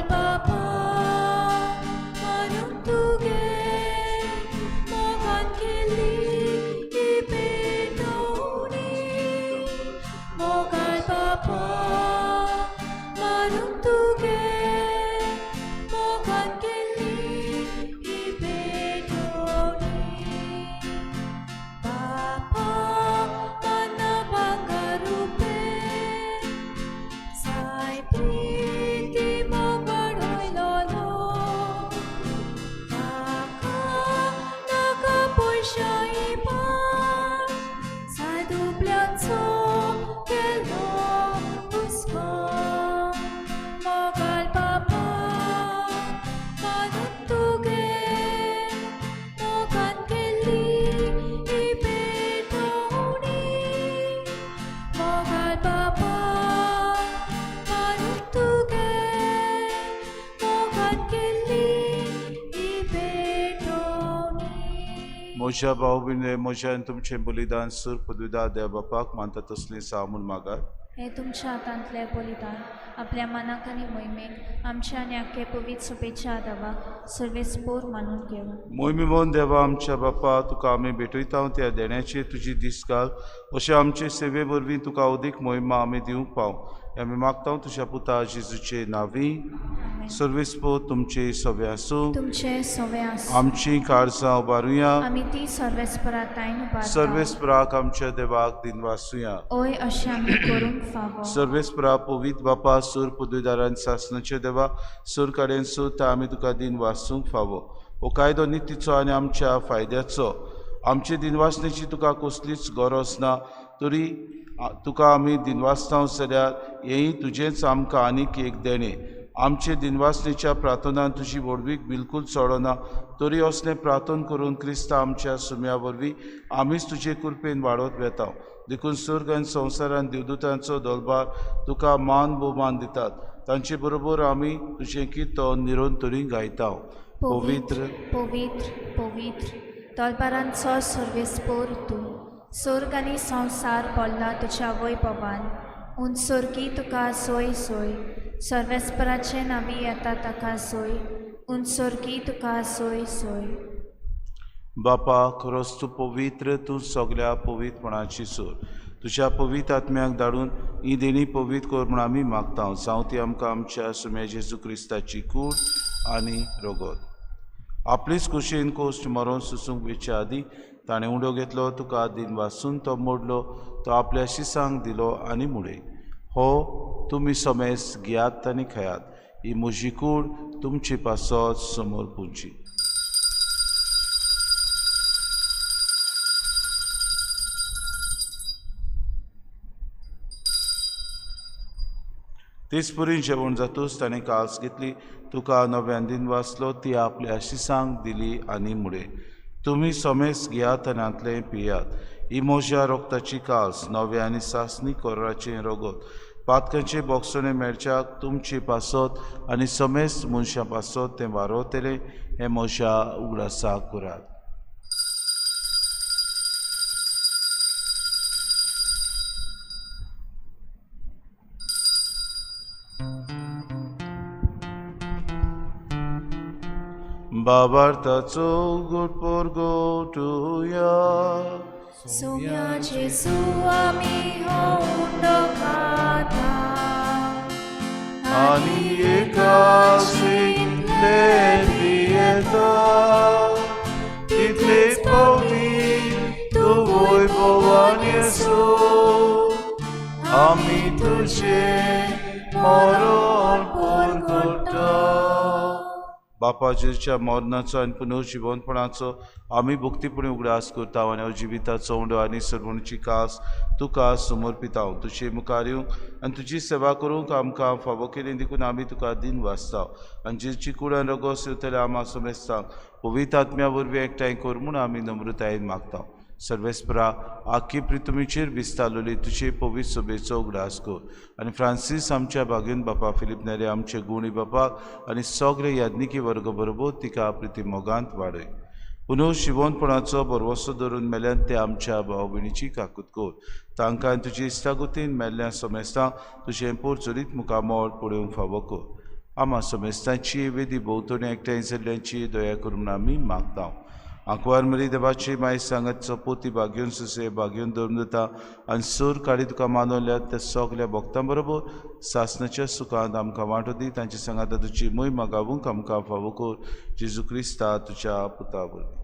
Papa, manum tuge, म्हज्या भाव भयणीं म्हज्या आनी तुमचें बलिदान सूर पदवीदार देव बापाक मानता तसलीं साव म्हूण मागात. हे तुमच्या हातांतले बलिदान आपल्या मनाक आनी मोहिमेक आमच्या आनी आख्खे पवित्र सभेच्या देवाक सर्वेस्पोर मानून घेवं. मोहिमेमोन देवा आमच्या बापा, तुका आमी भेटयता त्या देण्याची तुजी दीस घाल अशें आमचे सेवे वरवीं तुका अदीक मोहिमा आमी दिवंक पाव हें आमी मागता तुज्या पुता जेजूचे नांवी. सर्वेस्पोर तुमचे सवे आसूं. तुमचे सवे आसूं. आमची काळजां उबारुया. आमी ती सर्वेस्परा ताईन उबारता. सर्वेस्पराक आमच्या देवाक दिनवासुया. ओय अशें आमी करूंक फावो. सर्वेस्परा पवित्र बापा, सूर पदवीदारान सासणाचे देवा, सूर कडेन सुद्दां आमी तुका दिन वासूंक फावो. हो कायदो नितीचो आनी आमच्या फायद्याचो. आमचे दिनवासनेची तुका कसलीच गरज ना, तरी तुका आमी दिनवासता जाल्यार हेंय तुजेंच आमकां आनीक एक देणें. आमचे दिनवासनेच्या प्रार्थनान तुजी व्हडवीक बिलकूल चडना, तरी असलें प्रार्थन करून क्रिस्ता आमच्या सुम्या वरवीं आमीच तुजे कृपेन वाडत वेता. देखून स्वर्ग आनी संवसारान देवदूतांचो दलबार तुका मान भोवमान दितात. तांचे बरोबर आमी तुजें किर्तन निरंतरी गायता. पवित्र पवित्र पवित्र तलबारांचो सर्वेस्पोर तूं, स्वर्ग आनी संवसार पडला तुज्या वैभवान. उंचोर्गी तुका सोय सोय, सर्वेस्पराचे नावी येता ताका सोय, उंचोर्गी तुका सोय सोय. बापा, खरोच तूं पवित्र, तूं सगल्या पवित्रपणाची सूर. तुज्या पवित्र आत्म्याक धाडून ही देणी पवित्र कर म्हूण आमी मागता. जावं ती आमकां आमच्या सुम्या जेजू क्रिस्ताची कूड आनी रगत. आपलीच कुशीन कोश्ट मरोन सुसूंक वेच्या आदीं ताणें उडो घेतलो, तुका दिन वासून तो मोडलो, तो आपल्या शिसांक दिलो आनी मुडे, हो तुमी समेस घेयात आनी खेयात, ही म्हजी कूड तुमचे पासत समोर पुजी. तेच परी जेवण जातूच ताणें कास घेतली, तुका नव्यान दिन वाचलो, ती आपल्या शिसांक दिली आनी मुडे, तुमी समेस घेयात आनी हांतलें पियात, ही म्हज्या रोगताची कास, नव्या आनी सासणी कोराचें रगत, पातकांचे बोगसणे मेळच्याक तुमचे पासत आनी समेस्त मनशां पासत तें वारोवतलें, हें म्हज्या उगडासाक करात. बाबार्थाचो गोड पोरगोटुया. सोम्या जेजू आमी हो उंडो खाता आनी एकाशितले पियेता, तितलेच पावटी तूं वैभवान येसो, आमी तुजें मरण परगट्टा. बापा जेजूच्या मरणाचो आनी पुनर्जिवनपणाचो आमी भक्तीपणी उगडास करता आनी हो जिविताचो उंडो आनी सर्वणची कास तुका समर्पिता. तुजे मुखार येवंक आनी तुजी सेवा करूंक आमकां फावो केली देखून आमी तुका दिन वाचता. आनी जेजूची कूड आनी रगत येवतल्या आमा समेस्तांक पवित्र आत्म्या वरवीं एकठांय कर म्हूण आमी नम्रतायेन मागता. सर्वेस्परा आखी प्रितुमीचेर विस्तारलेली तुजे पवित्र सभेचो उगडास कर आनी फ्रांसीस आमच्या भागीन बापा, फिलीप नेरे आमचे गुणी बापाक आनी सगळे याज्ञिकी वर्ग बरोबर तिका प्रिती मोगांत वाडय. पुनः शिवोनपणाचो भरवसो धरून मेल्यान ते आमच्या भाव भयणीची काकूत कर. तांकां तुजी इश्टागतीन मेल्ल्या समेस्तांक तुजें पोरचोरीत मुखामळ पळोवंक फावो कर. आमा समेस्तांची वेदी भोंवतणी एकठांय जाल्ल्यांची दया करून म्हूण आमी मागता. आंकवार मरी देवाची माय सांगत चपोती भाग्योन सुसे भाग्योन धरून दिता आनी सूर काडी तुका मानवल्या त्या सगल्या भक्तां बरोबर सासणाच्या सुखांत आमकां वांटो दी. तांचे सांगाता तुजी मोहिमा गावूंक आमकां फावो कर. जेजू क्रिस्ता तुज्या पुता वरवीं.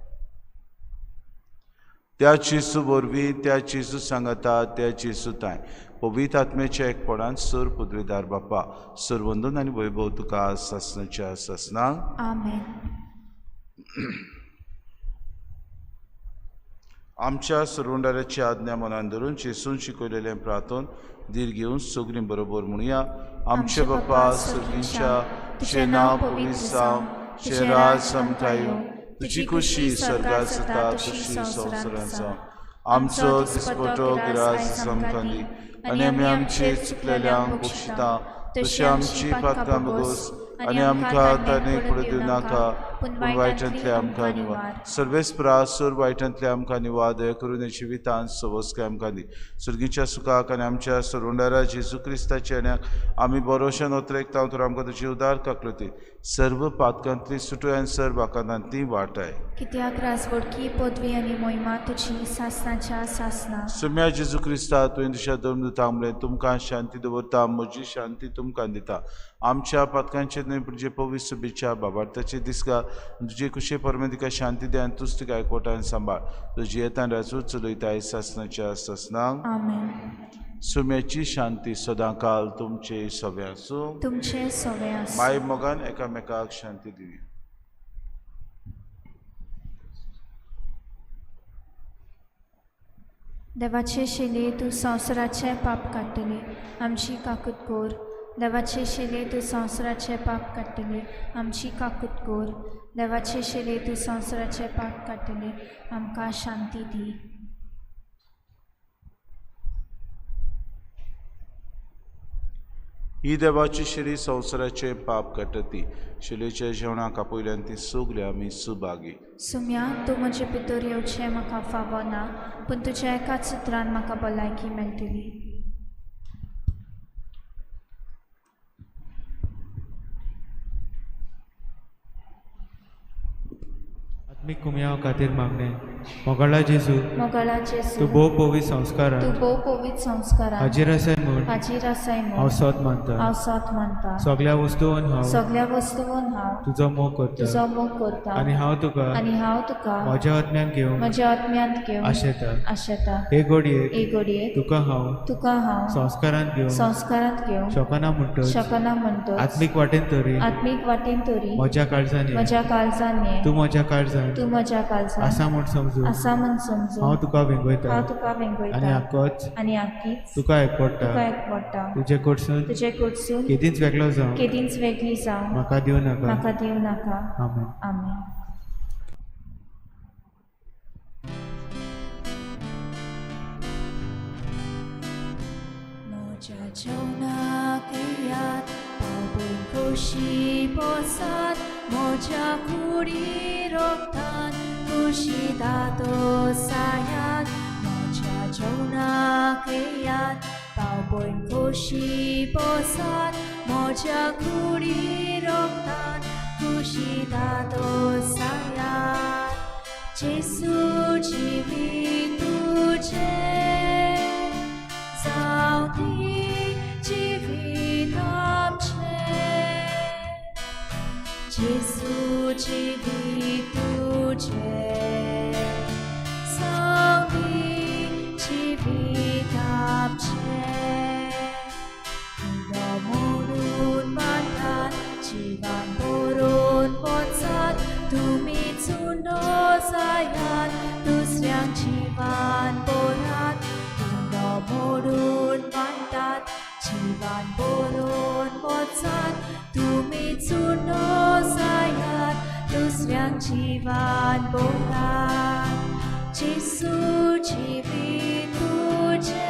त्या जेजू वरवीं, त्या जेजू सांगाता, त्या जेजू तांय पवित्र आत्म्याच्या एकपणान सूर पदवीदार बापा, सरवंदन आनी वैभव तुका सासणाच्या सासणाक. आमेन. आमच्या सरवंडाराची आज्ञा मनान धरून जेजून शिकयलेलें प्रार्थन धीर घेवन सगळीं बरोबर म्हणुया. आमचे बापा सर्गींच्या, तुजें नांव पवित्र जावं, तुजें राज आमकां येवं, तुजी खुशी स्वर्गात जाता तशी संवसारांत जावं. आमचो दिसपटो गिरास आमकां दी आनी आमी आमचे चुकलेल्यांक बक्षिता तशी आमची पातकां बगोस आनी आमकां ताणें पडूं दिवं नाका, पूण वायटांतले आमकां निवार. सर्वेस्परा सोर वायटांतले आमकां निवार, दया करून जिवितांत सवस्काय आमकां दी. सुर्गीच्या सुखाक आनी आमच्या सरवंडारा जेजू क्रिस्ताच्या येण्याक आमी बरोशान ओतरेकता. तर आमकां तुजी उदार काकलती सर्व पातकांतली सुटूय आनी सर्व आकांतांतली वाटाय. कित्याक राजवडकी पदवी आनी मोहिमा तुजी सासनाच्या सासना. सुम्या जेजू क्रिस्ता, तुवें तुज्या दोन दुतांक म्हळें, तुमकां शांती दवरता, म्हजी शांती तुमकां दिता. आमच्या पातकांचेर न्हय पूण जे पवित्र सुबेच्या बाबार्थाचे दिसका तुजे कुशे परमे तिका शांती दी आनी तूच तिका एकवटान सांबाळ. तुजी जियेतान राजू चलयताय सासनाच्या सासनाक. आमेन. सुम्याची शांती सदांकाल तुमचे सवे आसूं. तुमचे सवे आसूं. माय मोगान एकामेकाक शांती दिवया. देवाचे शिले तूं संवसाराचें पाप काडटली, आमची काकूत कोर. देवाचे शिले तूं संवसाराचें पाप काडटली, आमची काकूत कोर. देवाचे शिले तूं संवसाराचें पाप काडटली, आमकां शांती दी. ही देवाची शिरी संवसाराचें पाप काडटा. शिलेच्या जेवणाक आपयल्यान ती सगळी आमी सुभागी. सुम्या, तूं म्हजे भितर येवचें म्हाका फावो ना, पूण तुज्या एकाच सुत्रान म्हाका भलायकी मेळटली. आत्मीक कुमयाव खातीर मागणें. मोगाळा जेजू, मोगाळा जेजू, तूं भोव पवित्र संस्कारान, तूं भोव पवित्र संस्कारान हाजीर आसाय म्हूण, हाजीर आसाय म्हूण हांव सोद मानता, हांव सोद मानता. सगळ्या वस्तून हांव, सगळ्या वस्तून हांव तुजो मोग करता, तुजो मोग करता. आनी हांव तुका, आनी हांव तुका म्हज्या आत्म्यान घेवन, म्हज्या आत्म्यांत घेवन आशेता, आशेता. हे घडयेक, हे घडयेक तुका हांव, तुका हांव संस्कारांत घेवन, संस्कारांत घेवन शकना म्हणटच, शकना म्हणटच, आत्मीक वाटेन तरी, आत्मीक वाटेन तरी म्हज्या काळजान, म्हज्या काळजान ये, तूं म्हज्या काळजान, तूं म्हज्या काळजान आसा म्हूण समजून, आसा म्हूण समजून हांव तुका वेंगयता, हांव तुका वेंगयता. आनी आकोच, आनी आकीच तुका एकवडटा, तुका एकवडटा. तुजे कडसून, तुजे कडसून केदींच वेगळो जावं, केदींच वेगळी जावं म्हाका दिवं नाका, म्हाका दिवं नाका. आमेन. आमेन. म्हज्या जेवणाक येयात, पावून खोशी बसात, म्हज्या कुडी रोगतान खुशी दादो सायात. म्हज्या जेवणाक येयात, पावून खोशी बसात, म्हज्या कुडी रोगतान खुशी दादो सायात. जेजू जिवीत तुजें जावं दी जिवीत आमचें. जेजू जिवीत तुजें जावं दी जिवीत आमचें. तुका म्हणून मानतात, जिवान बरोवन वचात, तुमी चुनो जायात, दुसऱ्यांक जिवान बरात. तुका म्हणून मानतात, जिवान बरोवन वचात, तुमी चुनो जायात, दुसऱ्यांक जिवान बरात. जेजू जिवीत तुजें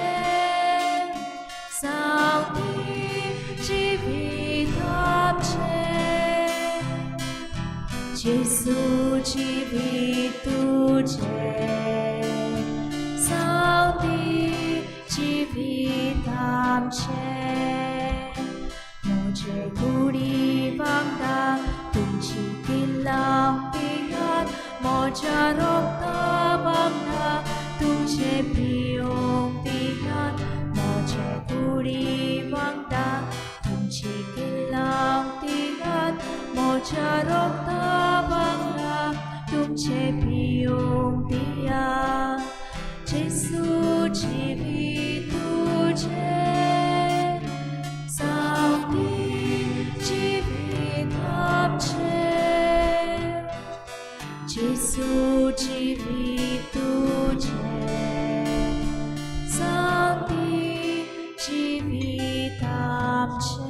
जावं दी जिवीत आमचें. जेजू जिवीत तुजें जावं दी जिवीत आमचें. म्हजे कुडी वांगडा तुमची किल्लां पियात, म्हज्या रोगता वांगडा तुमचे पियोंक दियात. म्हजे कुडी वांगडा तुमची किल्लां दियात, म्हज्या रोगता वांगडा तुमचे पियोंक दियात. जेजू जिवीत तुजें जावं दी जिवीत आमचें. जेजू जिवीत तुजें जावं दी जिवीत आमचें.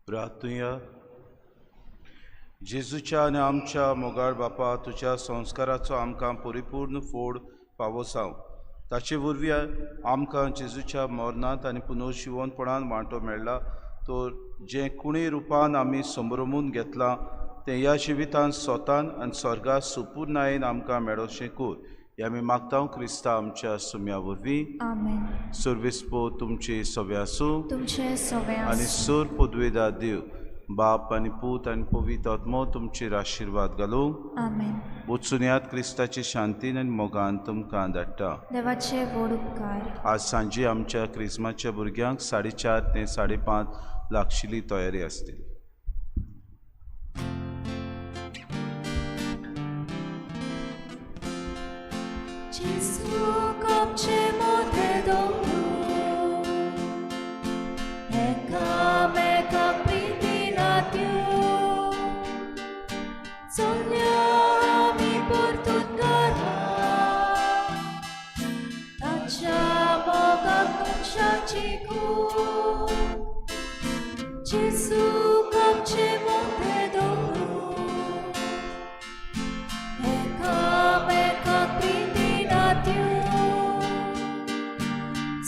प्रार्थुया. जेजूच्या आनी आमच्या मोगाळ बापा, तुज्या संस्काराचो आमकां परिपूर्ण फोड फावो जावं. ताचे वरवीं आमकां जेजूच्या मरणांत आनी पुनर्जिवनपणान वांटो मेळ्ळा, तर जें कुणी रुपान आमी संभ्रमून घेतलां तें ह्या जिवितांत स्वतान आनी स्वर्गा सुपुर्णायेन आमकां मेळोशें कर. हें आमी मागता क्रिस्ता आमच्या सुम्या वरवीं. आमेन. सर्वेस्पो तुमचे सवे आसूं. तुमचे सवे आनी आसूं. सोर पदवेदार देव बाप आनी पूत आनी पवित्र आत्मो तुमचेर आशिर्वाद घालूं. आमेन. वचुनयात क्रिस्ताची शांतीन आनी मोगान तुमकां धाडटा. देवाचे व्हड उपकार. आज सांजे आमच्या क्रिस्माच्या भुरग्यांक 4:30 ते 5:30 लागशिल्ली तयारी आसतली. जेजू आमचे मोठे दोंगर, एकामेका प्रितीन दिवं, चलया आमी परतून घरा, ताच्या मोगाक मनशाची कूड. जेजू आमचे मोठे दोंगर, एकामेकाक प्रितीन दिवं,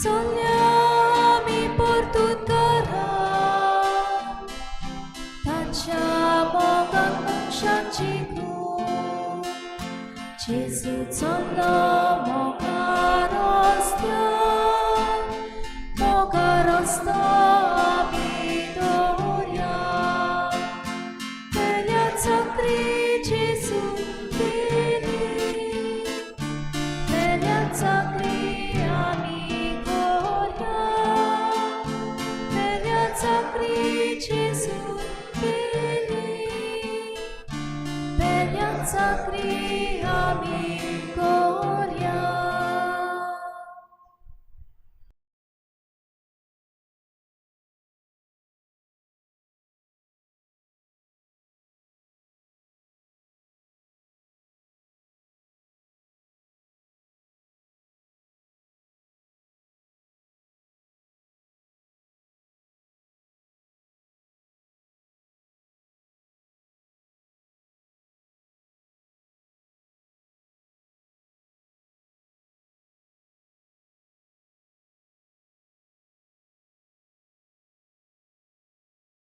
चलया आमी परतून घरा, ताच्या मोगाक मनशाची कूड. जेजू चल्लो मोगा रस्त्यार, मोगा रस्तो आमी दवरया, पेल्या चाकरी जेजू केली, पेल्या चाकरी आमी करया, पेल्या चाकरी जेजू केली, पेल्या चाकरी आमी करया.